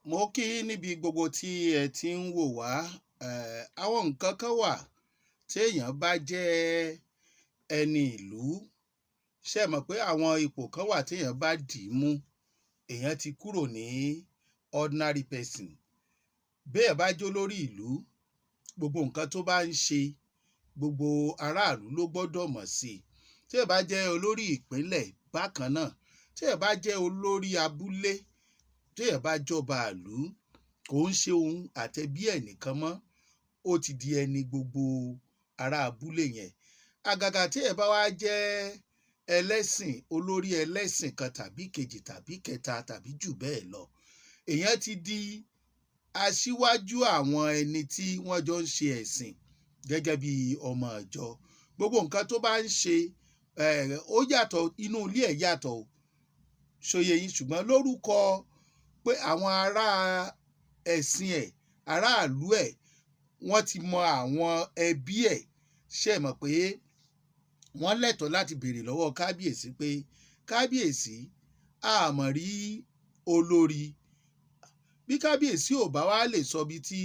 Mo kí yín níbi gbogbo tí ẹ ti ń wò wá. Àwọn nǹkan kan wà téèyàn bá jẹ́ ẹni ìlú. Ṣé ẹ mọ̀ pé àwọn ipò kan wà téèyàn bá dì í mú, èèyàn ti kúrò ní ordinary person. Béèyàn bá jólórí ìlú, gbogbo nǹkan tó bá ń ṣe, gbogbo aráàlú ló gbọ́dọ̀ mọ̀ sí i. Téèyàn bá jẹ́ olórí ìpínlẹ̀ bákan náà, téèyàn bá jẹ́ olórí abúlé, téèyàn bá jọba ìlú, kò ń ṣe òun àtẹbí ẹ̀ nìkan mọ́, ó ti di ẹni gbogbo ará abúlé yẹn. Àgàgà téèyàn bá wá jẹ́ ẹlẹ́sìn, olórí ẹlẹ́sìn kan tàbí kejì tàbí kẹta tàbí jù bẹ́ẹ̀ lọ, èèyàn ti di aṣíwájú àwọn ẹni tí wọ́n jọ ń ṣe ẹ̀sìn gẹ́gẹ́ bí ọmọ ìjọ. Gbogbo nǹkan tó bá ń ṣe, ó yàtọ̀, inú ilé ẹ̀ yàtọ̀ o, ṣó yé yín? Ṣùgbọ́n lórúkọ pé àwọn ará ẹ̀sìn ẹ̀, aráàlú ẹ̀, wọ́n ti mọ àwọn ẹbí ẹ̀. Ṣé ẹ mọ̀ pé wọ́n lẹ́tọ̀ọ́ láti béèrè lọ́wọ́ kábíyèsí pé, "Kábíyèsí, a mọ̀ rí olórí"? Bí kábíyèsí ò bá wá lè sọ ibi tí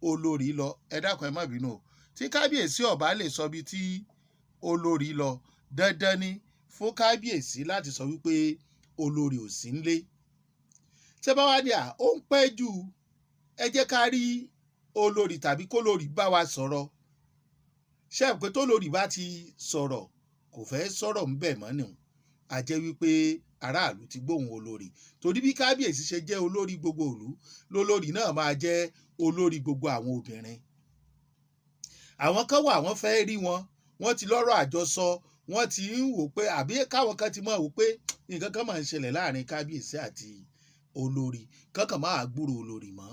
olórí lọ, ẹ dákun, ẹ má bínú o, tí kábíyèsí ò bá lè sọ ibi tí olórí lọ, dandan ni fún kábíyèsí láti sọ wípé olórí ò sí nílé. Tí ẹ bá wá ní à ó ń pẹ́ jù, ẹ jẹ́ ká rí olórí tàbí kólórí bá wa sọ̀rọ̀, ṣé ẹ pé tólórí bá ti sọ̀rọ̀, kò fẹ́ sọ̀rọ̀ ńbẹ̀ mọ́ nù, a jẹ́ wípé aráàlú ti gbóhùn olórí. Torí bí kábíyèsí ṣe jẹ́ olórí gbogbo ìlú, lólórí náà máa jẹ́ olórí gbogbo àwọn obìnrin. Àwọn kan wà, wọ́n fẹ́ rí wọn, wọ́n ti lọ́rọ̀ àjọsọ, wọ́n ti ń wò pé àbí káwọn kan ti mọ̀ wò pé nǹkan kan máa ń ṣẹlẹ̀ láàrin kábíyèsí àti olórí, kankan máa gbúrò olórí mọ́,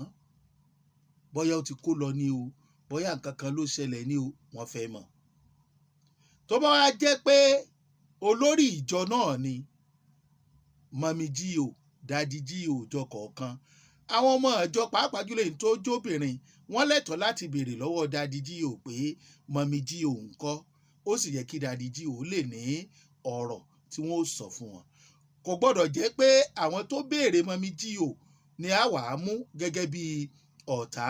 bóyá ó ti kó lọ ní o, bóyá nǹkan kan ló ṣẹlẹ̀ ní o, wọ́n fẹ́ mọ̀. Tó bá wá jẹ́ pé olórí ìjọ náà ni mummy G.O, daddy G.O ìjọ kọ̀ọ̀kan, àwọn ọmọ ìjọ, pàápàá jùlọ èyí tó jóbìnrin, wọ́n lẹ́tọ̀ọ́ láti béèrè lọ́wọ́ daddy G.O pé mummy G.O ńkọ́. Ó sì yẹ kí daddy G.O lè ní ọ̀rọ̀ tí wọ́n ó sọ fún wọn. Kò gbọ́dọ̀ jẹ́ pé àwọn tó béèrè mummy G.O ni a wàá mú gẹ́gẹ́ bí ọ̀tá.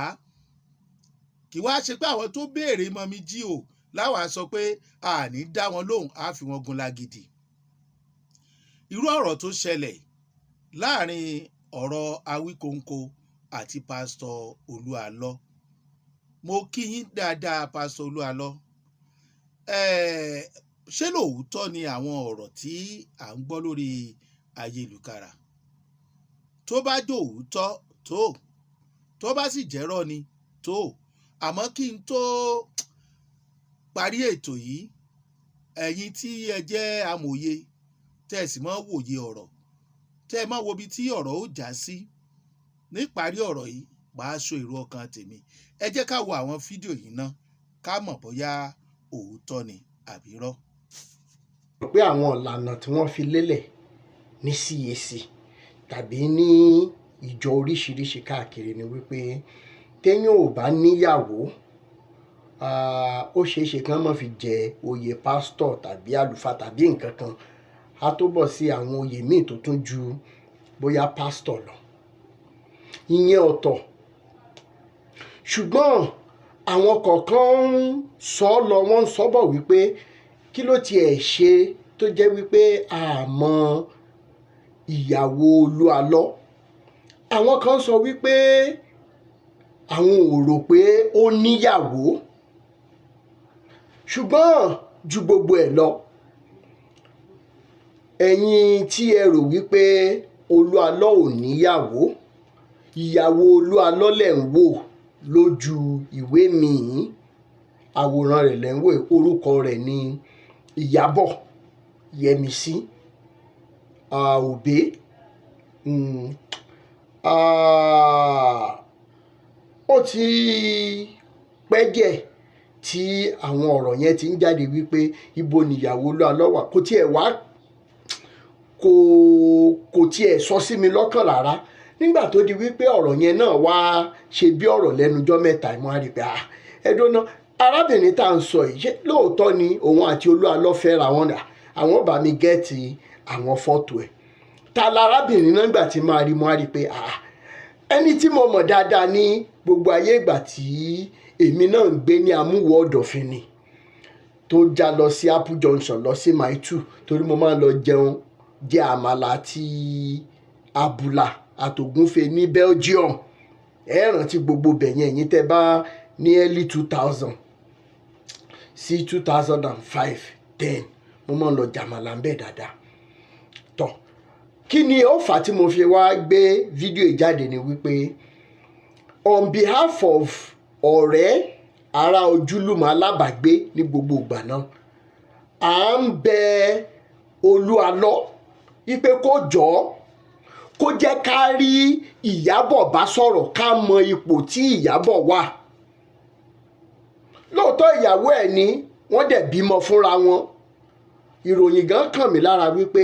Kì wá ṣe pé àwọn tó béèrè mummy G.O láwàá sọ pé a ní dá wọn lóhùn, á fi wọn gun lágídí. Irú ọ̀rọ̀ tó ṣẹlẹ̀ láàrin ọ̀rọ̀ Awíkonko àti Pásítọ̀ Olúalọ́, mo kí yín dáadáa, Pásítọ̀ Olúalọ́. Ṣé lóòótọ́ ni àwọn ọ̀rọ̀ tí à ń gbọ́ lórí ayélujára? Tó bá jòótọ́ tó bá sì jẹ́rọ́ ni tó. Àmọ́ kí n tó parí ètò yìí, ẹ̀yin tí ẹ jẹ́ amòye, tẹ́ ẹ sì mọ́ wòye ọ̀rọ̀, tẹ́ ẹ mọ́ wo ibi tí ọ̀rọ̀ ó já sí níparí ọ̀rọ̀ yìí, màá sọ èrò ọkàn tèmi. Ẹ jẹ́ ká wo àwọn fídíò yìí ná, ká mọ̀ bóyá òótọ́ ni àbí irọ́. Pé àwọn ìlànà tí wọ́n fi lélẹ̀ ní CAC tàbí ní ìjọ oríṣiríṣi káàkiri ni wípé téèyàn ò bá níyàwó, ó ṣeé ṣe kí wọ́n má fi jẹ oyè pásítọ̀ tàbí àlùfáà tàbí nǹkan kan, á tó bọ̀ sí àwọn oyè míì tó tún ju bóyá pásítọ̀ lọ. Ìyẹn ọ̀tọ̀, ṣùgbọ́n àwọn kọ̀ọ̀kan ń sọ ọ́ lọ, wọ́n ń sọ bọ̀ wípé kí ló tiẹ̀ ṣe tó jẹ́ wípé a mọ ìyàwó Olúalọ́. Àwọn kan sọ wípé àwọn ò rò pé ó níyàwó. Ṣùgbọ́n ju gbogbo ẹ̀ lọ, ẹ̀yin tí ẹ rò wípé Olúalọ́ ò níyàwó, ìyàwó Olúalọ́ lẹ̀ ń wò lójú ìwé mi yìí, àwòrán rẹ̀ lẹ̀ ń wò. Orúkọ rẹ̀ ní Ìyábọ̀ Yẹmisí Òbé. Ó ti pẹ́ díẹ̀ tí àwọn ọ̀rọ̀ yẹn ti ń jáde wípé ibo nìyàwó Olúalọ́ wà. Kò tiẹ̀ wá kò tiẹ̀ sọ sí mi lọ́kàn rárá. Nígbà tó di wípé ọ̀rọ̀ yẹn náà wá ṣe bí ọ̀rọ̀ lẹ́nujọ́ mẹ́ta, mo á rí i pé ẹ dúró ná, arábìnrin tá à ń sọ yìí, ṣé lóòótọ́ ni òun àti Olúalọ́ fẹ́ra wọn dà? Àwọn bá mi get àwọn fọ́tò ẹ̀. Ta lárábìnrin náà? Nígbà tí máa rí, mo á rí i pé Ẹni tí mo mọ̀ dáadáa ní gbogbo ayé ìgbà tí èmi náà ń gbé ní Amúwọ̀ Ọ̀dọ̀fin ni, tó já lọ sí Apple Junction, lọ sí Mile 2, torí mo máa ń lọ jẹun, jẹ àmàlà àti abùlà àtògúnfe ní Belgium. Ẹ rántí gbogbo bẹ̀yẹn, ẹ̀yin tẹ́ bá ní early 2000 sí 2005, 10, mo máa ń lọ jàmàlà ń bẹ̀ dáadáa. Tọ́, kí ni ó fà á tí mo fi wá gbé fídíò ìjáde ni wípé on behalf of ọ̀rẹ́, ará, ojúlùmọ̀, alábàágbé ní gbogbo ìgbà náà, à ń bẹ Olúalọ́ wípé kó jọ̀ọ́, kó jẹ́ ká rí Ìyábọ̀ bá sọ̀rọ̀, ká mọ ipò tí Ìyábọ̀ wà. Lóòótọ́ ìyàwó ẹ̀ ní, wọ́n dẹ̀ bímọ fúnra wọn. Ìròyìn gan kàn mí lára wípé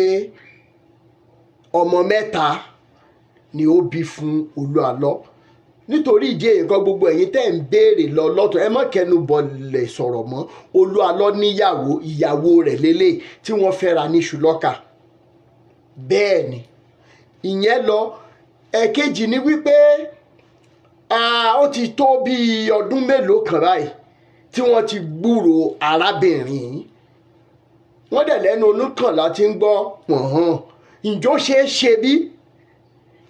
ọmọ mẹ́ta ni ó bí fún Olúalọ́. Nítorí ìdí èyí kan, gbogbo ẹ̀yin tẹ́ ń béèrè lọ lọ́tọ̀, ẹ má kẹnu bọ̀lẹ̀ sọ̀rọ̀ mọ́. Olúalọ́ níyàwó, ìyàwó rẹ̀ lélẹ̀ tí wọ́n fẹ́ra ní ṣùlọ́kà. Bẹ́ẹ̀ ni ìyẹn lọ. Ẹ̀kejì ni wípé ó ti tó bíi ọdún mélòó kan báyìí tí wọ́n ti gbúròó arábìnrin yìí. Wọ́n dẹ̀ lẹ́nu oníkànlá tí ń gbọ́ wọ̀n hàn. Ǹjọ́ ṣeé ṣe bí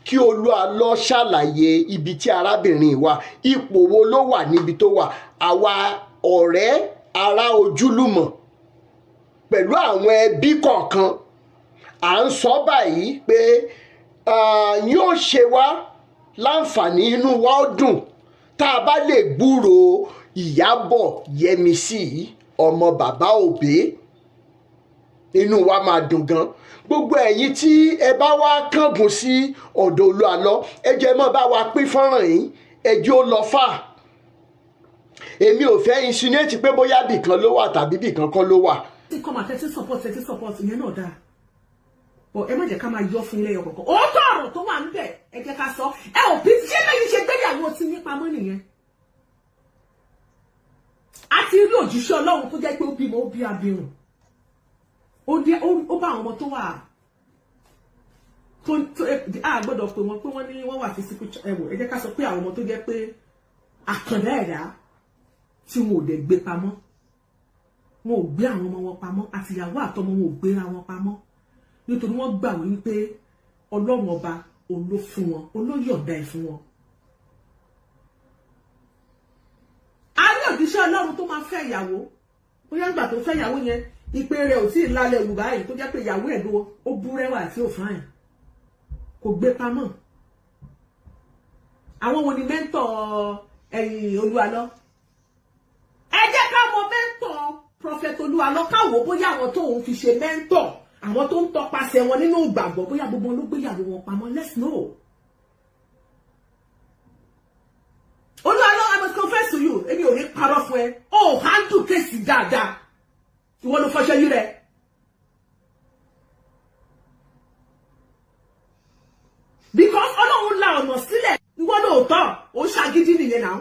kí Olúalọ́ ṣàlàyé ibi tí arábìnrin wà, ipò wo ló wà níbi tó wà? Àwa ọ̀rẹ́, ará, ojúlùmọ̀ pẹ̀lú àwọn ẹbí kọ̀ọ̀kan, à ń sọ báyìí pé yóò ṣe wá láǹfààní, inú wa ó dùn tá a bá lè gbúròó Ìyábọ̀ Yẹmisí ọmọ bàbá Òbí. Inú wa máa dùn gan. Gbogbo ẹ̀yin tí ẹ bá wá kángun sí ọ̀dọ̀ Olúalọ́, ẹ jẹ́ mọ́ bá wa pín fọ́nrán yìí, ẹ jẹ́ ó lọ fà. Èmi ò fẹ́ insinuate pé bóyá bìkan ló wà tàbí bìkan kọ́ ló wà. Tí kọ́ máa tẹ́tí support, tẹ́tí support, ìyẹn náà dáa, but ẹ má jẹ́ ká máa yọ fún ilé ọkọ̀ọ̀kan. Òótọ́ ọ̀rọ̀ tó wà níbẹ̀, ẹ jẹ́ ká sọ. Ẹ ò bí ṣé lẹ́yìn ṣe gbéyàwó tí yín pamọ́ nìyẹn. A ti rí òjíṣẹ́ Ọlọ́run tó jẹ́ pé ó bímọ, ó bí abirùn, ó dé, ó bá àwọn ọmọ tó wà tó a gbọ́dọ̀ pé wọ́n pé wọ́n ní wọ́n wà physical. Ẹ wò, ẹ jẹ́ ká sọ pé àwọn ọmọ tó jẹ́ pé àkàndá ẹ̀dá tí wọn ò dẹ̀ gbé pamọ́, wọn ò gbé àwọn ọmọ wọn pamọ́, àtìyàwó àtọmọ wọn ò gbéra wọn pamọ́, nítorí wọ́n gbà wípé Ọlọ́run Ọba òun ló fún wọn, òun ló yọ̀ǹda ẹ̀ fún wọn. A rí òjíṣẹ́ Ọlọ́run tó máa fẹ́ ìyàwó, bóyá nígbà tó fẹ́ ìyàwó yẹn, ìpè rẹ̀ ò tí ì lálẹ́ wù báyìí, tó jẹ́ pé ìyàwó ẹ̀ ló ó búrẹ́wà tí ò fáyìn, kò gbé pamọ́. Àwọn wo ni mentor ẹ̀yìn Olúalọ́? Ẹ jẹ́ ká mọ mentor Prophet Olúalọ́, káwọ́ bóyá àwọn tó ń fi ṣe mentor, àwọn tó ń tọpasẹ̀ wọn nínú ìgbàgbọ́, bóyá gbogbo wọn ló gbéyàwó wọn pamọ́. Let's know. Olúalọ́, I must confess to you, èmi ò ní parọ́ fún ẹ, ó handle case dáadáa. Ìwọ ló fọṣẹ yí rẹ. Because Ọlọ́run la ọ̀nà sílẹ̀, ìwọ lóòótọ́ ó ṣàgídí nìyẹn náà.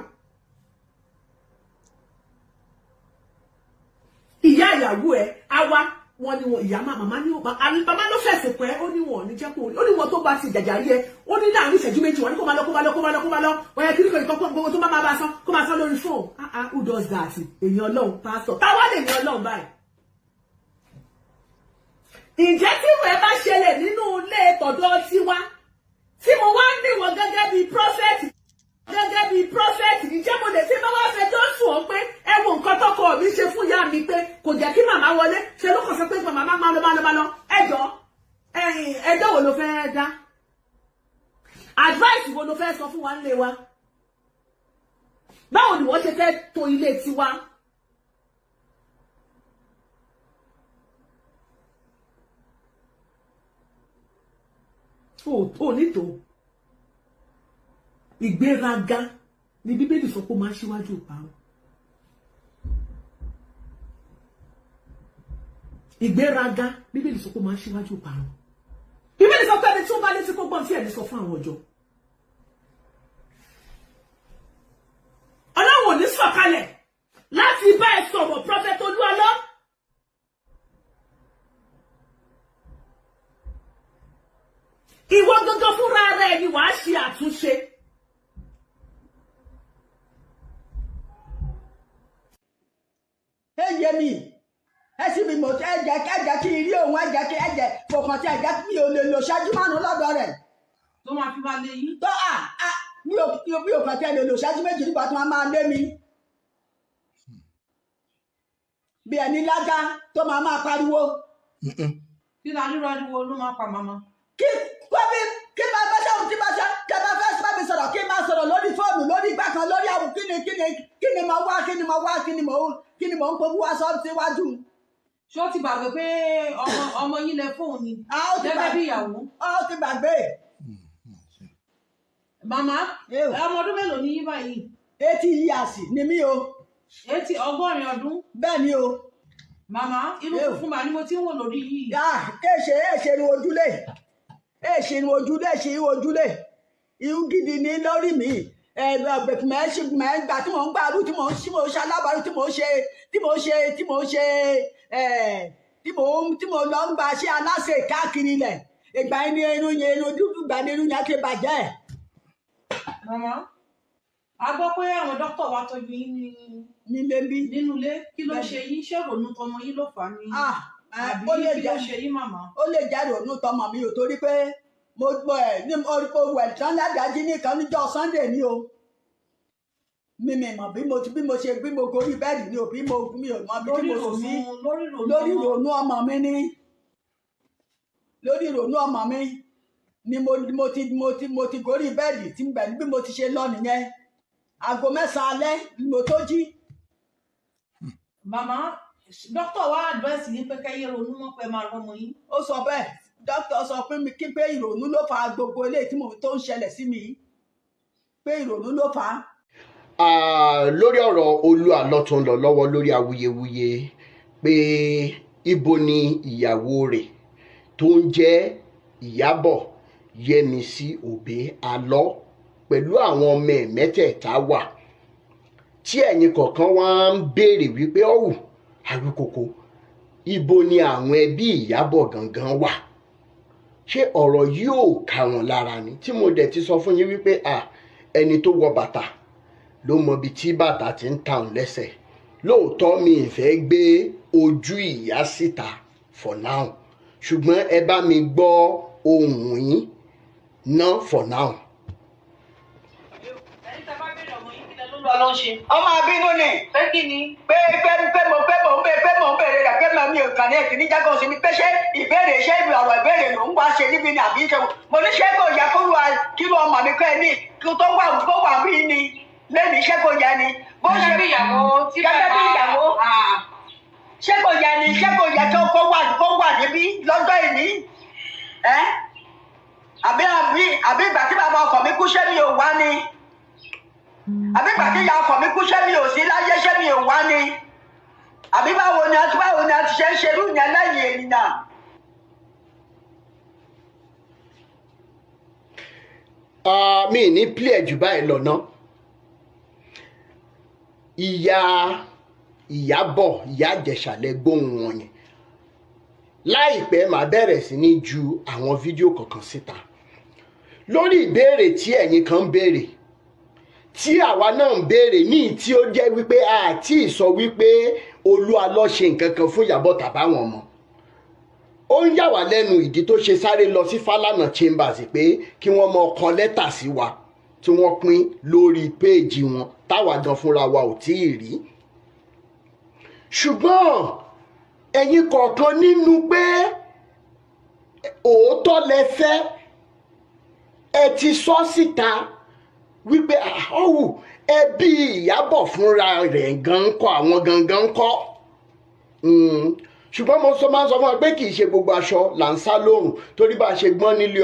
Ìyá ìyàwó ẹ á wá, wọn ni wọn ìyá màmá ní bàbá ló fẹ̀sùn pẹ́, ó ní wọn ò ní jẹ́ kó, ó ní wọn tó bá ti jàjà rí ẹ, ó ní láàrin ìṣẹ́jú 2 wọn ní kó máa lọ, kó máa lọ, kó máa lọ, kó máa lọ. Wọ́n yẹ kí ní kọ́ gbogbo tó máa bá sọ, kó máa sọ lórí fóònù. Ah ah, who does that? Èèyàn Ọlọ́run, pásítọ̀, táwa lè ní Ọlọ́run báyìí. Ǹjẹ́ tí ìwé bá ṣẹlẹ̀ nínú ilé tọ̀dọ̀ tiwa, tí mo wá ń ní wọn gẹ́gẹ́ bíi prophet, gẹ́gẹ́ bíi prophet, ǹjẹ́ mo lè tí bá wá fẹjọ́ sùn ọ́ pé ẹ wo nǹkan tọkọ mi ṣe fún ìyá mi, pé kò jẹ́ kí màmá wọlé, ṣe ló kàn sọ pé màmá máa lọ, máa lọ, máa lọ? Ẹjọ́ ẹ̀yìn, ẹjọ́ wo ló fẹ́ dá? Advice wo ló fẹ́ sọ fún wa nílé wa? Báwo ni wọ́n ṣe fẹ́ tò ilé tiwa? Ò nítò ìgbéraga ni Bíbélì sọ pé ó máa ń ṣíwájú ìparun. Ìgbéraga, Bíbélì sọ pé ó máa ń ṣíwájú ìparun. Bíbélì sọ pé ẹni tí ó bá létí, kó gbọ́n tí ẹni sọ fún àwọn ọjọ́. Ọlọ́run ò ní sọ̀kalẹ̀ láti bá ẹ sọ̀rọ̀, Prophet Olúalọ́. Ìwọ gangan fúnra rẹ ni wàá ṣe àtúnṣe. yé mi. Ẹ sì mi mọ̀, ẹ jẹ́ kí n rí òun, ẹ jẹ́ kí ẹ jẹ́ kò kàn tí ẹ jẹ́ mi ò lè lò ṣáájú 5 lọ́dọ̀ rẹ̀. Tó máa fi máa lé yín. Tó à à mi ò kàn tí ẹ lè lò ṣáájú 2 nígbà tí wọ́n máa lé mi bí ẹni lágá tó máa máa pariwo. Kí la ríro ariwo ló máa pa màmá? Kí kó bí kí máa bá sáwọn tí bá ṣe kí bá fẹ́ bá mi sọ̀rọ̀, kí máa sọ̀rọ̀ lórí fóònù, lórí ìgbà kan, lórí àwọn kí ni mo wá, kí ni mo wá, kí ni mo ń powó wá sọ síwájú. Ṣé ó ti gbàgbé pé ọmọ yín lẹ fóun ni? A ó ti gẹ́gẹ́ gbàgbé. Bí ìyàwó. Ó ti gbàgbé. Màmá, Ew. ọmọ ọdún mélòó ni yín báyìí? 80 years ni mí o. 80, 80 ọdún. Bẹ́ẹ̀ ni o. Màmá, inú Ew. funfun mà ni mo ti ń wò lórí yìí. Ah, kéṣe èṣe irun ojúlé, èṣe irun ojúlé, èṣe irun ojúlé, irun gidi ní lórí mi. Mẹ́ gbà tí mò ń gbàrú, tí mò ń ṣí, mò ń ṣe alábàárù, tí mò ń ṣe tí mò ń ṣe tí mò ń ṣe ẹ tí mò ń tí mò ń lọ ń gba ṣé aláṣẹ káàkiri ilẹ̀. Ìgbà yẹn ni irun yẹn, irun dúdú, ìgbà ni irun yẹn ti bàjẹ́. Màmá, a gbọ́ pé àwọn dókítà wa tọ́jú yín ní nílé bí. Nínú ilé. Kí ló ṣe yín? Ṣé ìrònú tọmọ yín ló fà á ní Ah, àbí ó lè kí ló jẹ́ ṣe yín, màmá? Ó lè jẹ́ ìrònú tọmọ mi ò, torí pé mo gbọ́ ẹ̀ ní mo wẹ̀ tán ládàájí nìkan níjọ́ Sunday ni o. Mi mọ̀ bí mo ti bí mo ṣe bí mo gorí bẹ́ẹ̀dì ni o, bí mo mi ò mọ bí tí lórí mo sùn sí. Ìrònú, lórí ìrònú Lórí ọmọ. Ìrònú ọmọ mi ni, lórí ìrònú ọmọ mi ni mo ti gorí bẹ́ẹ̀dì tí ń bẹ̀ ní bí mo ti ṣe lọ nìyẹn. Aago 9 alẹ́ ni mo tó jí. Màmá, dókítà wa advice yín pé kẹ́yẹ ronú mọ́, pé máa rọ́mọ yín? Ó sọ bẹ́ẹ̀. Dókítà sọ pé mi kí pé ìrònú ló fa gbogbo eléyìí tí mo tó ń ṣẹlẹ̀ sí mi yìí, pé ìrònú ló fà á. Ah, lórí ọ̀rọ̀ Olú Àlọ́ tó ń lọ lọ́wọ́, lórí awuyewuye pé ibo ni ìyàwó rẹ̀ tó ń jẹ́ Ìyábọ̀ Yẹ́misí Òbí Alọ́ pẹ̀lú àwọn ọmọ ẹ̀ mẹ́tẹ̀ẹ̀ta wà, tí ẹ̀yin kọ̀ọ̀kan wá ń béèrè wípé ọ̀wù Awíkoko, ibo ni àwọn ẹbí Ìyábọ̀ gangan wà, ṣé ọ̀rọ̀ yìí ò ká wọn lára ni? Tí mo dẹ̀ ti sọ fún yín wípé à ẹni tó wọ bàtà ló mọ ibi tí bàtà ti ń ta òun lẹ́sẹ̀. Lóòótọ́, mi ì fẹ́ gbé ojú ìyá síta for now, ṣùgbọ́n ẹ bá mi gbọ́ ohùn yín ná for now. Ẹni tá a bá béèrè ọmọ yín, kí lẹ ló lọ lọ ṣe? Ọmọ abínú ni. Pé kí ni? Pé pé mo ń béèrè rẹ̀, pé mo mi ò kàn ní èkìní jẹ́ kó sinmi, pé ṣé ìbéèrè, ṣé ọ̀rọ̀ ìbéèrè ló ń wá ṣe níbi ni àbí ṣe? Mo ní ṣé kò yẹ kó wá kí ló ọmọ mi kọ́ ẹ ní kí tó wà, kó wà bí ni lẹ́nu, ṣé kò yẹ ni bó ṣe Gẹ́gẹ́ bí ìyàwó tí Gẹ́gẹ́ bí ìyàwó, ṣé kò yẹ ni, ṣé kò yẹ kó wà níbí lọ́jọ́ ìní ẹ́? Àbí ìgbà tí bàbá ọkọ mi kú, ṣé mi ò wá ni? Àbí ìgbà tí ìyá ọkọ mi kú, ṣé mi ò sí láyé? Ṣé mi ò wá ni? Àbí báwo ni a ti ṣe ń ṣerú yẹn lẹ́yìn ènìyàn? Ah, mi ní play ẹ̀ jù báyìí lọ ná. Ìyá Ìyábọ̀, Ìyá Ìjẹ̀ṣà lẹ gbóhùn wọn yẹn. Láìpẹ́, màá bẹ̀rẹ̀ sí ní ju àwọn fídíò kọ̀ọ̀kan síta lórí ìbéèrè tí ẹ̀yin kan ń béèrè, tí àwa náà ń béèrè, ní tí ó jẹ́ wípé àti sọ wípé Olú Alọ́ ṣe nǹkan kan fún Ìyábọ̀ tàbáwọn ọmọ. Ó ń yà wá lẹ́nu ìdí tó ṣe sáré lọ sí Fálànà Chambers pé kí wọ́n mọ kọ lẹ́tà sí wa tí wọ́n pín lórí péèjì wọn, táwa gan fúnra wa ò tí ì rí. Ṣùgbọ́n ẹ̀yin kọ̀ọ̀kan nínú pé òótọ́ lẹ fẹ́, ẹ ti sọ síta wípé ọ̀hù ẹbí Ìyábọ̀ fúnra rẹ̀ gan ń kọ́, àwọn gangan ń kọ́. Ṣùgbọ́n mo sọ máa ń sọ fún wa pé kì í ṣe gbogbo aṣọ là ń sá lóòrùn, torí bá a ṣe gbọ́n nílé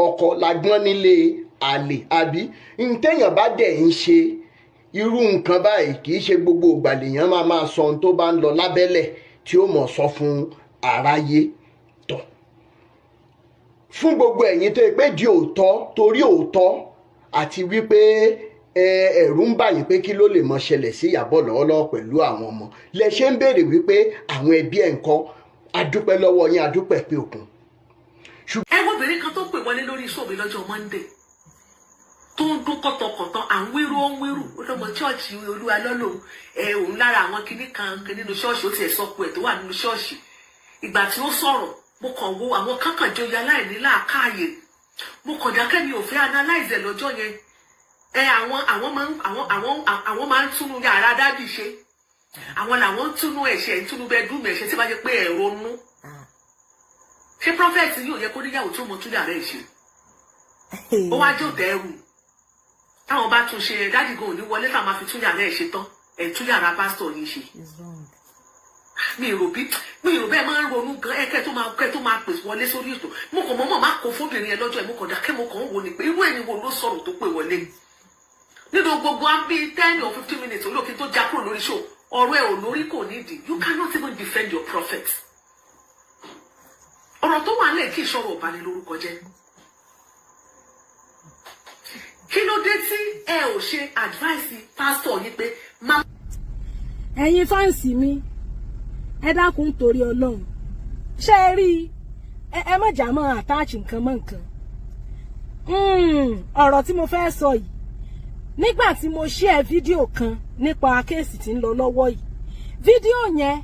ọkọ la gbọ́n nílé àlè. Àbí ntẹ̀yàn bá dẹ̀ ń ṣe irú nǹkan báyìí, kì í ṣe gbogbo ìgbà lèèyàn máa máa sọ ohun tó bá ń lọ lábẹ́lẹ̀ tí ó mọ̀ sọ fún aráyé tọ̀. Fún gbogbo ẹ̀yin tó yẹ pé di òótọ́, torí òótọ́ àti wípé ẹ̀rù ń bà yín pé kí ló lè mọ ṣẹlẹ̀ sí Ìyábọ̀ lọ́wọ́lọ́wọ́ pẹ̀lú àwọn ọmọ, lẹ ṣe ń béèrè wípé àwọn ẹbí ẹ̀ ń kọ́. Adúpẹ́ lọ́wọ́ yín, adúpẹ́ pé òkun. Ẹ wo obìnrin kan tó pè wọlé lórí show mi lọ́jọ́ Monday tó ń dún kọ̀tọ̀kọ̀tọ̀, à ń wíru, ó ń wíru, ó lọ́mọ ṣọ́ọ̀ṣì Olúwa lọ́lọ́hún ẹ, òun lára àwọn kinní kan nínú ṣọ́ọ̀ṣì. Ó tiẹ̀ sọ pé ẹ̀ tó wà nínú ṣọ́ọ̀ṣì. Ìgbà tí ó sọ̀rọ̀, mo kàn wo àwọn kánkànjọyè aláìní làákàyè, mo kàn dákẹ́, mi ò fẹ́ analyze ẹ̀ lọ́jọ́ yẹn. Ẹ àwọn máa ń àwọn máa ń túnú yàrá daddy ṣe, àwọn làwọn ń túnú ẹ̀ṣẹ̀, ń túnú bedroom ẹ̀ṣẹ̀. Tí bá jẹ́ pé ẹ̀ ronú, ṣé prophet yóò yẹ kó níyàwó tó mọ tún yàrá ẹ̀ ṣe? Ó wá jò dẹ́rù táwọn bá tún ṣe, daddy gan ò ní wọlé táwọn máa fi tún yàrá ẹ̀ ṣe tán. Ẹ̀ tún yàrá pásítọ̀ yìí ṣe. It's wrong. Mi ì rò bẹ́ẹ̀ máa ń ronú gan ẹ kẹ́ tó máa pè wọlé sórí ètò. Mo kàn mọ́mọ́ má kó fóbìnrin yẹn lọ́jọ́ ẹ̀. Mo kàn dákẹ́, mo kàn ń wò ní pé irú ẹni wo ló sọ̀rọ̀ tó pè wọlé nínú gbogbo á bí 10 or 15 minutes olókin tó já kúrò lórí show. Ọ̀rọ̀ ẹ̀ ò lórí, kò nídìí. You cannot even defend your prophet. Ọ̀rọ̀ tó wà nílẹ̀ kí ìṣòro ọ̀bani lórúkọ jẹ́. Kí ló dé tí ẹ ò ṣe advice pásítọ̀ yín pé má Ẹ̀yin fans mi, ẹ dákun, torí Ọlọ́run, ṣé ẹ rí i? Ẹ má jà mọ́ attach nǹkan mọ́ nǹkan. Ọ̀rọ̀ tí mo fẹ́ sọ yìí, nígbà tí mo share fídíò kan nípa case tí ń lọ lọ́wọ́ yìí, fídíò yẹn,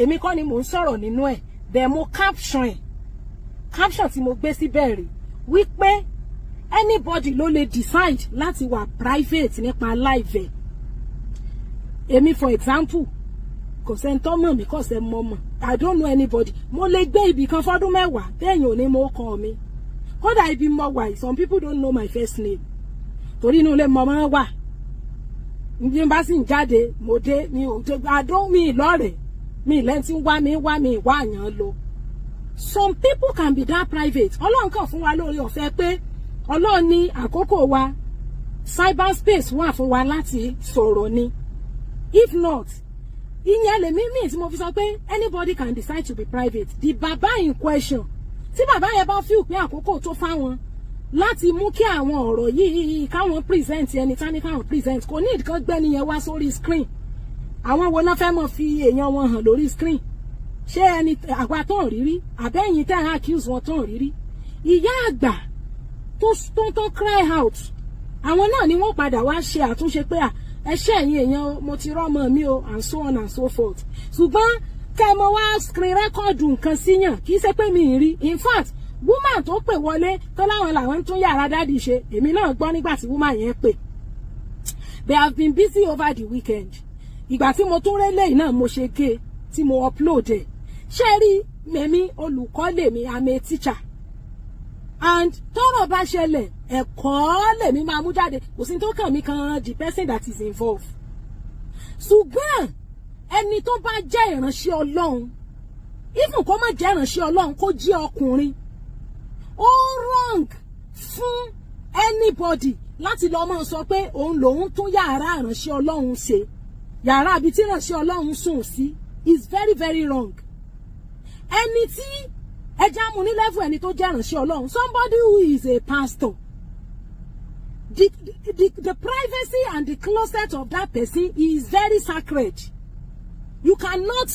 èmi kọ́ ni mò ń sọ̀rọ̀ nínú ẹ̀ bẹ́ẹ̀. Mo caption ẹ̀, caption tí mo gbé síbẹ̀ rè wípé anybody ló lè decide láti wà private nípa life ẹ̀. Èmi, for example, kò sẹ́ni tó mọ̀ mí, kò sẹ́ni mọ̀ mọ̀. I don't know anybody. Mo lè gbé ibì kan fọ́dún 10 téèyàn ò ní mo kọ́ mi. Kódà ibi mo wà yìí, some people don't know my first name, torí inú ilé mo máa ń wà. Bí n bá sì ń jáde, mo dé mi ò tó I don't mi lọ́rẹ̀ẹ́ mi lẹ́ni tí ń wá mi wá mi wá àyàn lọ. Some people can be that private. Ọlọ́run kàn fún wa lórí ọ̀fẹ́ pé Ọlọ́run ní àkókò wa, cyberspace wà fún wa láti sọ̀rọ̀ ni. If not, ìyẹn lèmi míì tí mo fi sọ pé anybody can decide to be private. The baba in question, tí bàbá yẹn bá feel pé àkókò tó fáwọn láti mú kí àwọn ọ̀rọ̀ yìí káwọn present ẹni tá ní káwọn present, kò ní ìdíkan gbẹ́ni yẹn wá sórí screen. Àwọn wo náà fẹ́ mọ̀ fi èèyàn wọn hàn lórí screen? Ṣé ẹni àwa tó ń rírí, àbẹ́yìn tẹ́ ń accuse wọn tó ń rírí? Ìyá àgbà tó cry out, àwọn náà ni wọ́n padà wá ṣe àtúnṣe pé ẹ ṣé ẹ̀yin èèyàn o, mo ti rọ́mọ mi o, and so on and so forth. Ṣùgbọ́n kẹ́ ẹ mọ wá screen record nǹkan síyàn, kì í ṣe pé mi ì rí. In fact, woman tó pè wọlé tó láwọn làwọn ń tún yàrá daddy ṣe, èmi náà gbọ́ nígbà tí woman yẹn pè. They have been busy over the weekend. Ìgbà tí mo tún rélé náà, mo ṣe gé tí mo upload ẹ̀. Ṣé rí mẹ́mí, olùkọ́ lèmi, I'm a teacher, and tọ́rọ̀ bá ṣẹlẹ̀, ẹ̀kọ́ lèmi máa mú jáde. Kò sí tó kàn mí kan the person that is involved. Ṣùgbọ́n ẹni tó bá jẹ́ ìránṣẹ́ Ọlọ́run, even kó má jẹ́ ìránṣẹ́ Ọlọ́run, kó jẹ́ ọkùnrin, ó wrong fún anybody láti lọ máa sọ pé òun lòun tún yàrá ìránṣẹ́ Ọlọ́run ṣe, yàrá ibi tí ìránṣẹ́ Ọlọ́run sùn sí, is very, very wrong. Ẹni tí ẹja mú ní level ẹni tó jẹ́ ìránṣẹ́ Ọlọ́run, somebody who is a pastor, the privacy and the closet of that person is very sacred. You cannot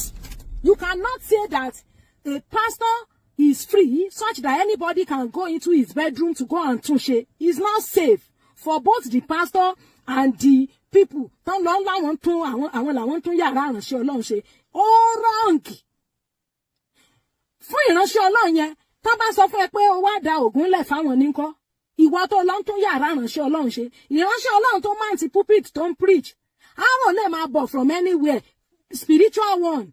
say that a pastor is free such that anybody can go into his bedroom to go and túnṣe. It's not safe for both the pastor and the people tán lọ láwọn tún àwọn làwọn tún yàrá ìránṣẹ́ Ọlọ́run ṣe. Ó wrong fún ìránṣẹ́ Ọlọ́run yẹn. Tán bá sọ fún ẹ pé o wá da ògùn lẹ̀ fáwọn níkọ́, ìwọ tó lọ ń tún yàrá ìránṣẹ́ Ọlọ́run ṣe, ìránṣẹ́ Ọlọ́run tó máa ń ti pulpit tó ń preach, arrow lè máa bọ̀ from anywhere, spiritual one.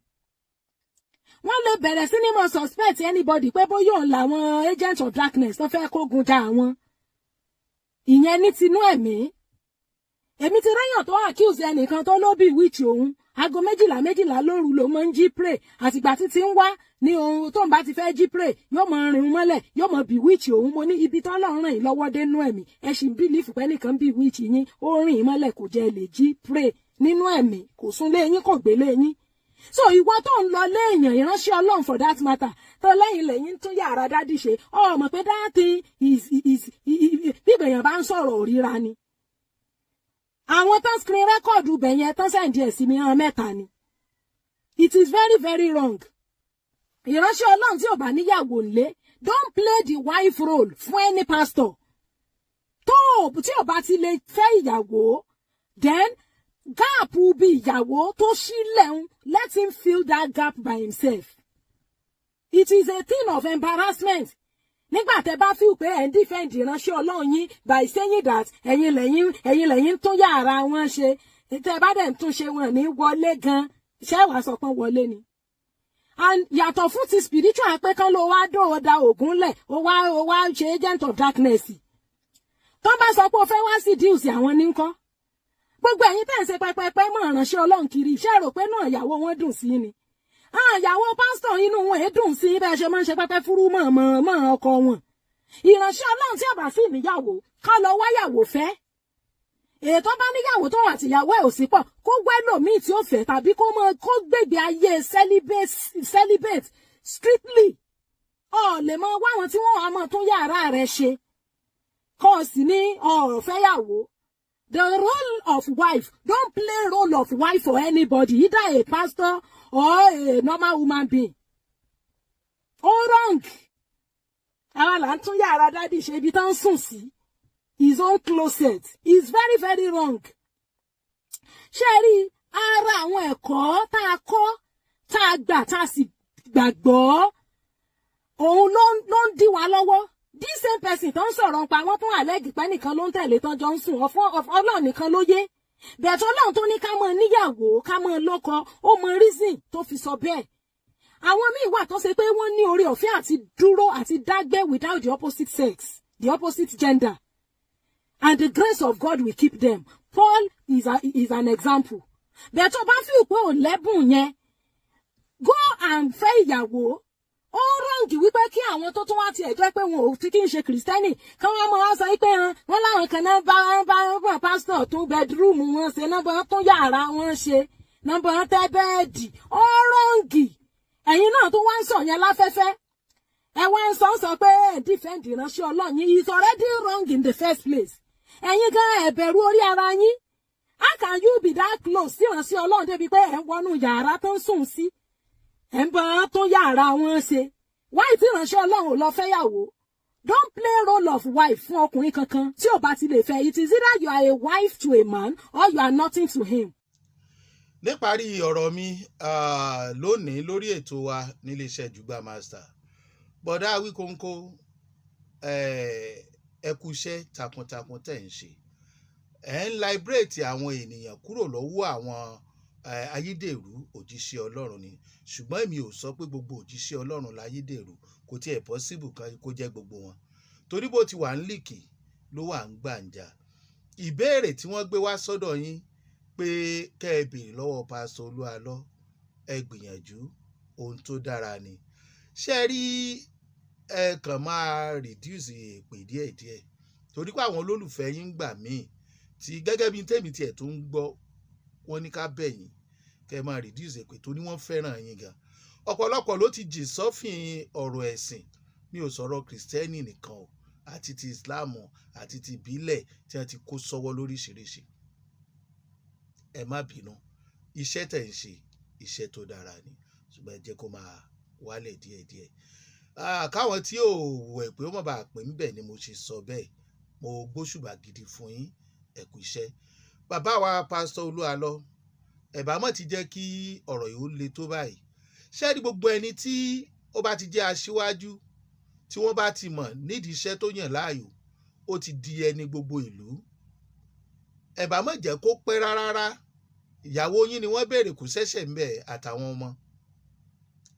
Wọ́n lè bẹ̀rẹ̀ sí ní mọ̀ suspect anybody pé bóyá òun làwọn agent of darkness tó fẹ́ kógun ja àwọn. Ìyẹn ní tinú ẹ̀mí. Èmi ti rẹ́yàn tó accuse ẹnìkan tó ló bewitch òun, aago 12 12 lóru ló máa ń jí pray, àtìgbà títí ń wá ní ohun tó ń bá ti fẹ́ jí pray, yóò mọ rìn mọ́lẹ̀, yóò mọ bewitch òun. Mo ní ibi tọ́lọ́run ràn yín lọ́wọ́ dénú ẹ̀mí, ẹ sì ń believe pé nìkan bewitch yín, ó rìn mọ́lẹ̀, kò jẹ́ lè jí pray nínú ẹ̀mí, kò sún lé yín, kò gbé lé yín. So ìwọ tó ń lọ léèyàn ìránṣẹ́ Ọlọ́run, for that matter, tó lẹ́yìn lẹ́yìn tún yàrá daddy ṣe, ọ mọ̀ pé that thing is bí ìgbẹ̀yàn bá ń sọ̀rọ̀ òríra ni. Àwọn tán screen record bẹ̀ yẹn, tán send ẹ̀ sí mi, hàn mẹ́ta ni. It is very, very wrong. Ìránṣẹ́ Ọlọ́run tí ò bá níyàwó lé, don't play the wife role fún any pastor. Tó o Tí ò bá ti lè fẹ́ ìyàwó, then gap bí ìyàwó tó sílẹ̀ ń, let him fill that gap by himself. It is a thing of embarrassment nígbà tẹ́ bá feel pé ẹ̀ ń defend ìránṣẹ́ Ọlọ́run yín by saying that ẹ̀yin lẹ́yìn tún yàrá wọn ṣe. Tẹ́ bá dẹ̀ ń tún ṣe, wọn ní wọlé gan. Ṣé wàá sọ pé wọlé ni? And yàtọ̀ fún ti spiritual, pé kán ló wá dòó da ògùn lẹ̀, ó wá ṣe agent of darkness. Tó bá sọ pé o fẹ́ wá sí deals àwọn ní ńkọ́? Gbogbo ẹ̀yin tẹ́ ń ṣe pẹpẹpẹ mọ́ ìránṣẹ́ Ọlọ́run kiri, ṣé rò pé náà ìyàwó wọn dùn sí ni? Ìyàwó pásítọ̀, inú wọn èé dùn sí bẹ́ẹ̀ ṣe máa ń ṣe pẹpẹ fúrú mọ́ mọ́ mọ́ ọkọ wọn. Ìránṣẹ́ Ọlọ́run tí ó bá sì níyàwó, ká lọ wáyàwó fẹ́. Ètò bá níyàwó tó wà tìyàwó ẹ̀ ò sí pọ̀, kó wẹ́lòmíì tí ó fẹ́, tàbí kó mọ kó gbègbè ayé celibate strictly. Ọ lè mọ wáwọn tí wọ́n wà mọ́ tún yàrá rẹ̀ ṣe, kọ́ ọ sì ní ọ̀rọ̀ fẹ́yàwó. The role of wife, don't play role of wife for anybody, either a pastor or a normal human being. Ó wrong. Àwa là ń tún yàrá daddy ṣe, ibi tó ń sùn sí, his own closet, is very, very wrong. Ṣé ẹ rí ara àwọn ẹ̀kọ́ tá a kọ́, tá a gbà, tá a sì gbàgbọ́, òun ló ń dí wa lọ́wọ́. This same person tó ń sọ̀rọ̀ pa wọ́n tún àlẹ́gì pẹ́ nìkan ló ń tẹ̀lé tán jọ ń sùn. Ọ̀fọ́ Ọlọ́run nìkan ló yé bẹ̀ẹ̀. Ọlọ́run tó ní ká mọ níyàwó, ká mọ lọ́kọ, ó mọ reason tó fi sọ bẹ́ẹ̀. Àwọn míì wà tó ṣe pé wọ́n ní oore ọ̀fẹ́ àti dúró àti dágbé without the opposite sex, the opposite gender, and the grace of God will keep them. Paul is an example. Bẹ́ẹ̀ tó bá fi pé ò lẹ́bùn yẹn, go and fẹ́ ìyàwó. Ó wrong wípé kí àwọn tó tún wá tiẹ̀ jẹ́ pé wọn ò tí kí ń ṣe Kìrìsìtẹ́nì kí wọ́n máa wá sọ pé wọ́n láwọn kan náà bá pásítọ̀ tún bedroom wọn ṣe, náà bá tún yàrá wọn ṣe, náà bá tẹ́ bed. Ó wrong. Ẹ̀yin náà tó wá ń sọ yẹn láfẹ́fẹ́, ẹ wá ń sọ pé defend ìránṣẹ́ Ọlọ́run yín is already wrong in the first place. Ẹ̀yin gan ẹ bẹ̀rù orí ara yín. How can you be that close sí ìránṣẹ́ Ọlọ́run débi pé ẹ̀ ń wọnú yàrá tó ń sùn sí, ẹ̀ ń bá tún yàrá wọn ṣe? Wáyé tí ìránṣẹ́ Ọlọ́run ò lọ fẹ́yàwó? Don't play role of wife fún ọkùnrin kankan tí ò bá ti lè fẹ́. It is either you are a wife to a man or you are nothing to him. Níparí ọ̀rọ̀ mi lónìí lórí ètò wa níléeṣẹ́ Jùgbà Master, bọ̀dá Awíkóńkó, ẹ kú iṣẹ́ takuntakun tẹ̀ ń ṣe. Ẹ̀ ń liberate àwọn ènìyàn kúrò lọ́wọ́ àwọn ayédèrú òjíṣẹ́ Ọlọ́run ni. Ṣùgbọ́n èmi ò sọ pé gbogbo òjíṣẹ́ Ọlọ́run láyédèrú. Kò tiẹ̀ possible kan kó jẹ́ gbogbo wọn, torí bó ti wà ń líkì ló wà ń gbàǹjà. Ìbéèrè tí wọ́n gbé wá sọ́dọ̀ yín pé kẹ́ ẹ béèrè lọ́wọ́ Pásítọ̀ Olúalọ́, ẹ gbìyànjú, ohun tó dára ni. Ṣé ẹ rí, ẹ kàn máa reduce èpè díẹ̀díẹ̀, torí pé àwọn olólùfẹ́ yín gbà míì tí gẹ́gẹ́ bí tèmi tiẹ̀ tó ń gbọ́, wọ́n ní ká bẹ̀ yín kẹ́ ẹ máa reduce èpè, tó ní wọ́n fẹ́ràn yín gan. Ọ̀pọ̀lọpọ̀ ló ti jìn sọ́fìn ọ̀rọ̀ ẹ̀sìn. Mi ò sọ̀rọ̀ Kìrìsìtẹ́nì nìkan o, àti ti Ìsìláàmù àti ti ìbílẹ̀ tí wọ́n ti kó sọ́wọ́ lóríṣiríṣi. Ẹ má bínú, iṣẹ́ tẹ̀ ń ṣe, iṣẹ́ tó dára ni, ṣùgbọ́n ẹ jẹ́ kó máa wálẹ̀ díẹ̀díẹ̀. Káwọn tí ò wẹ̀ pé ó má bàa pè ń bẹ̀ ni mo ṣe sọ bẹ́ẹ̀. Mo gbóṣùbà gidi fún yín, ẹ kú iṣẹ́. Bàbá wa Pásítọ̀ Olúalọ́, ẹ̀bá mọ̀ ti jẹ́ kí ọ̀rọ̀ yìí ó le tó báyìí. Ṣé ní gbogbo ẹni tí ó bá ti jẹ́ aṣíwájú, tí wọ́n bá ti mọ̀ nídìí iṣẹ́ tó yàn láàyò, ó ti di ẹni gbogbo ìlú. Ẹ̀bá mọ̀ jẹ́ kó pẹ́ rárá. Ìyàwó yín ni wọ́n béèrè, kò ṣẹ̀ṣẹ̀ ń bẹ̀, àtàwọn ọmọ.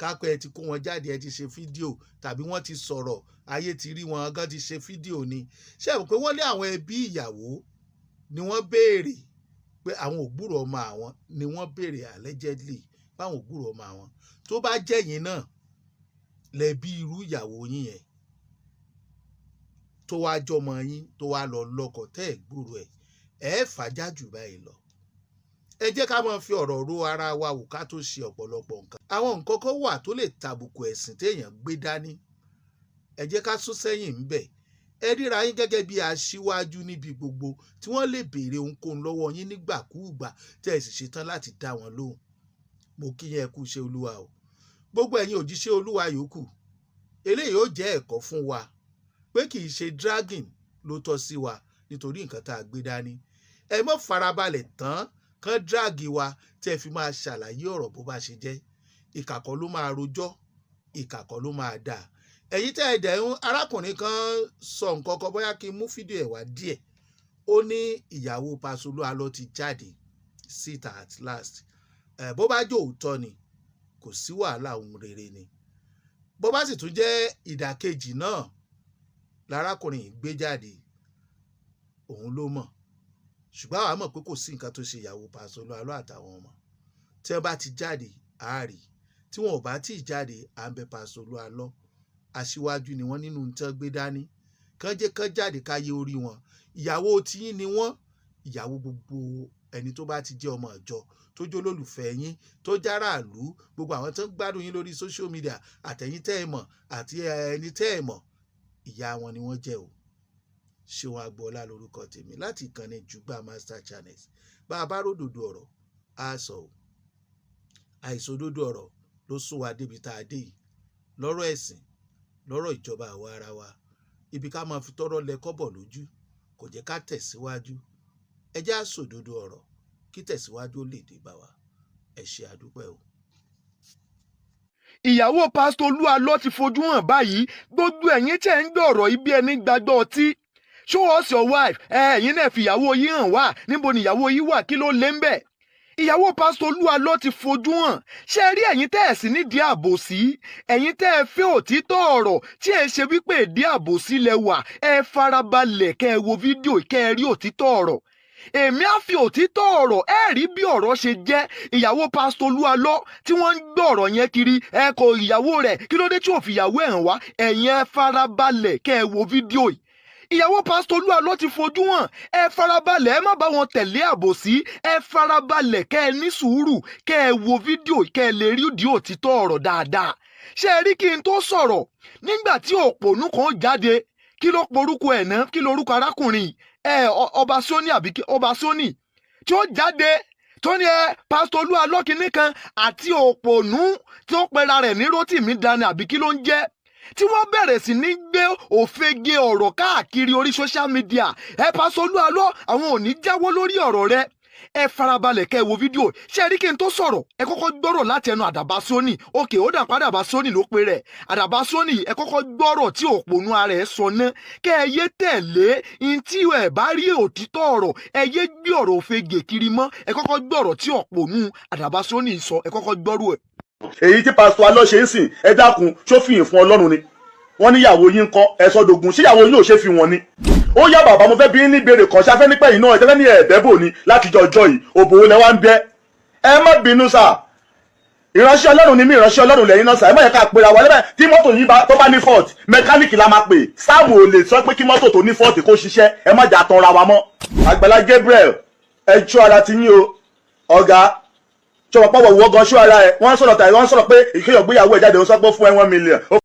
Kápẹ́ ẹ ti kó wọn jáde, ẹ ti ṣe fídíò, tàbí wọ́n ti sọ̀rọ̀, ayé ti rí wọn gan ti ṣe fídíò ni. Ṣé ẹ mọ̀ pé wọ́n lé àwọn ẹbí ìyàwó ni wọ́n béèrè pé àwọn ò gbúrò ọmọ àwọn ni wọ́n béèrè, allegedly, báwọn ò gbúrò ọmọ àwọn. Tó bá jẹ́yìn náà lẹ́bí irú ìyàwó yín yẹn tó wá jọmọ yín, tó wá lọ lọ́kọ tẹ́ ẹ̀ gbúrò ẹ̀, ẹ̀ fàájà jù báyìí lọ. Ẹ jẹ́ ká máa fi ọ̀rọ̀ ro ara wa wò ká tó ṣe ọ̀pọ̀lọpọ̀ nǹkan. Àwọn nǹkan kan wà tó lè tàbùkù ẹ̀sìn téèyàn gbé dání. Ẹ jẹ́ ká sún sẹ́yìn ńbẹ̀. Ẹ ríra yín gẹ́gẹ́ bí aṣíwájú níbi gbogbo tí wọ́n lè béèrè ohunkóhun lọ́wọ́ yín nígbàkúùgbà, tẹ́ ẹ sì ṣetán láti dá wọn lóhùn. Mo kí yín, ẹ kú iṣẹ́ Olúwa o. Gbogbo ẹ̀yin òjíṣẹ́ Olúwa yòókù, eléyìí ó jẹ́ ẹ̀kọ́ fún wa pé kì í ṣe dragging ló tọ́ sí wa. Nítorí nǹkan tá a gbé dání, ẹ mọ́ farabalẹ̀ tán kán drag wa tí ẹ fi máa ṣàlàyé ọ̀rọ̀ bó bá ṣe jẹ́. Ìkà kọ́ ló máa rojọ́, ìkà kọ́ ló máa dà. Ẹ̀yin tẹ́ ẹ dẹ̀ ń arákùnrin kan sọ nǹkan kan, bóyá kí n mú fídíò ẹ̀ wá díẹ̀. Ó ní ìyàwó Pastor Olu Alo ti jáde síta at last. Ẹ̀ bó bá jẹ́ òótọ́ ni, kò sí wàhálà, ohun rere ni. Bó bá sì tún jẹ́ ìdàkejì náà lárákùnrin yìí gbé jáde, òun ló mọ̀. Ṣùgbọ́n àwa mọ̀ pé kò sí nǹkan tó ṣe ìyàwó Pastor Olu Alo àtàwọn ọmọ. Tí wọ́n bá ti jáde, àárí. Tí wọn ò bá tí ì jáde, à ń bẹ Pastor Olu Alo, aṣíwájú ni wọ́n nínú nǹkan gbé dání, kán jẹ́ kán jáde káyé orí wọn. Ìyàwó tiyín ni wọ́n, ìyàwó gbogbo ẹni tó bá ti jẹ́ ọmọ ìjọ, tó jó lólùfẹ́ yín, tó járàlú, gbogbo àwọn tó ń gbádùn yín lórí social media, àtẹ̀yìn tẹ́ ẹ mọ̀ àti ẹni tẹ́ ẹ mọ̀, ìyá wọn ni wọ́n jẹ́ o. Ṣéun Agboola lórúkọ tèmi láti ìkànnì Jùgbà Master Channels. Bá a bá ródòdó ọ̀rọ̀, á sọ o. Àìsòdodo ọ̀rọ̀ ló sún wa débi tá a dé yìí, lọ́rọ̀ ẹ̀sìn, lọ́rọ̀ ìjọba àwa ara wa, ibi ká máa fi tọ́rọ́ lẹ kọ́bọ̀ lójú kò jẹ́ ká tẹ̀síwájú. Ẹ jẹ́ á sòdodo ọ̀rọ̀ kí tẹ̀síwájú ó lè dé bá wa. Ẹ ṣé, àdúpẹ́ o. Ìyàwó Pásítọ̀ Olú Alọ́ ti fojú hàn báyìí. Gbogbo ẹ̀yin tẹ́ ń gbọ́ ọ̀rọ̀ ibi ẹni gbàgbọ́ ọtí, show us your wife. Ẹ ẹ̀yin náà fi ìyàwó yín hàn wá. Níbo ni ìyàwó yín wà? Kí ló lé ń bẹ̀? Ìyàwó Pásítọ̀ Olú Alọ́ ti fojú hàn. Ṣé ẹ rí ẹ̀yin tẹ́ ẹ̀ sí nídìí àbòsí, ẹ̀yin tẹ́ ẹ fẹ́ òtítọ́ ọ̀rọ̀, tí ẹ ṣe wípé ìdí àbòsí lẹ wà, ẹ farabalẹ̀ kẹ́ ẹ wo fídíò, kẹ́ ẹ rí òtítọ́ ọ̀rọ̀. Èmi á fi òtítọ́ ọ̀rọ̀, ẹ rí bí ọ̀rọ̀ ṣe jẹ́. Ìyàwó Pásítọ̀ Olú Alọ́ tí wọ́n ń gbọ́ ọ̀rọ̀ yẹn kiri, ẹ kò ìyàwó rẹ̀, kí ló dé tí ò fi ìyàwó ẹ̀ hàn wá? Ẹ̀yin ẹ farabalẹ̀ kẹ́ ẹ wo fídíò yìí. Ìyàwó Pásítọ̀ Olú Alọ́ ti fojú hàn. Ẹ farabalẹ̀, ẹ má bá wọn tẹ̀lé àbòsí. Ẹ farabalẹ̀ kẹ́ ẹ ní sùúrù, kẹ́ ẹ wo fídíò, kẹ́ ẹ lè rí ìdí òtítọ́ ọ̀rọ̀ dáadáa. Ṣé ẹ rí, kí n tó sọ̀rọ̀, nígbà tí òpònú kan jáde, kí ló porúkọ ẹ̀ ná? Kí lorúkọ arákùnrin ẹ? Ọba Sóní àbí Ọba Sóní tí ó jáde tó ní ẹ Pásítọ̀ Olú Alọ́ kinní kan, àti òpònú tí ó pera rẹ̀ ní Rótìmí Dání àbí kí ló ń jẹ́, tí wọ́n bẹ̀rẹ̀ sí ní gbé òfegè ọ̀rọ̀ káàkiri orí social media. Ẹ Pásítọ̀ Olú Alọ́, àwọn ò ní jáwọ́ lórí ọ̀rọ̀ rẹ̀. Ẹ farabalẹ̀ kẹ́ ẹ wo fídíò. Ṣé ẹ rí, kí n tó sọ̀rọ̀, ẹ kọ́kọ́ gbọ́rọ̀ láti ẹnu Àdàbà Sóní. Òkè ó dàpọ̀, Àdàbà Sóní ló pe rẹ̀, Àdàbà Sóní. Ẹ kọ́kọ́ gbọ́rọ̀ tí òpònú ara ẹ̀ sọ ná, kẹ́ ẹ yé tẹ̀lé n tí ẹ bá rí òtítọ́ ọ̀rọ̀. Ẹ yé gbé ọ̀rọ̀ òfegè kiri mọ́. Ẹ kọ́kọ́ gbọ́rọ̀ tí òpònú Àdàbà Sóní sọ, ẹ kọ́kọ́ gbọ́rọ̀ ẹ̀. Èyí tí Pásítọ̀ Alọ́ ṣe ń sìn, ẹ dákun, ṣó fìyìn fún Ọlọ́run ni? Wọ́n níyàwó yín ń kọ́ ẹ sọ́dọ̀gùn, ṣíyàwó yín ò ṣe fi wọ́n ni? Ó yá bàbá, mo fẹ́ bí ní ìbéèrè kan. Ṣáfẹ́ nípa yìí náà, ẹ fẹ́ ní ẹ̀ẹ́dẹ́ bò ní látijọ́ ọjọ́ yìí, òbò lẹ wá ń bẹ́. Ẹ má bínú sà, ìránṣẹ́ Ọlọ́run ni mí, ìránṣẹ́ Ọlọ́run lẹ́yìn náà sà. Ẹ má yẹ ká pera wa lẹ́bẹ̀ẹ́. Tí mọ́tò yìí bá tó bá ní fault, mẹkáníìkì la máa pè. Sáàmù ò lè sọ pé kí mọ́tò tó ní fault kó ṣiṣẹ́. Ẹ má jà tanra wa mọ́. Àgbàlá Gabriel, ẹ tú ara ti yín o. Ọ̀gá ṣọwọ́ pọ̀wọ̀ wọ́ gan ṣọ́ ara ẹ̀. Wọ́n sọ̀rọ̀ tàbí wọ́n sọ̀rọ̀ pé ìkéyọ̀ gbéyàwó ẹ̀ jáde, ó sọ pé ó fún ẹ 1 million.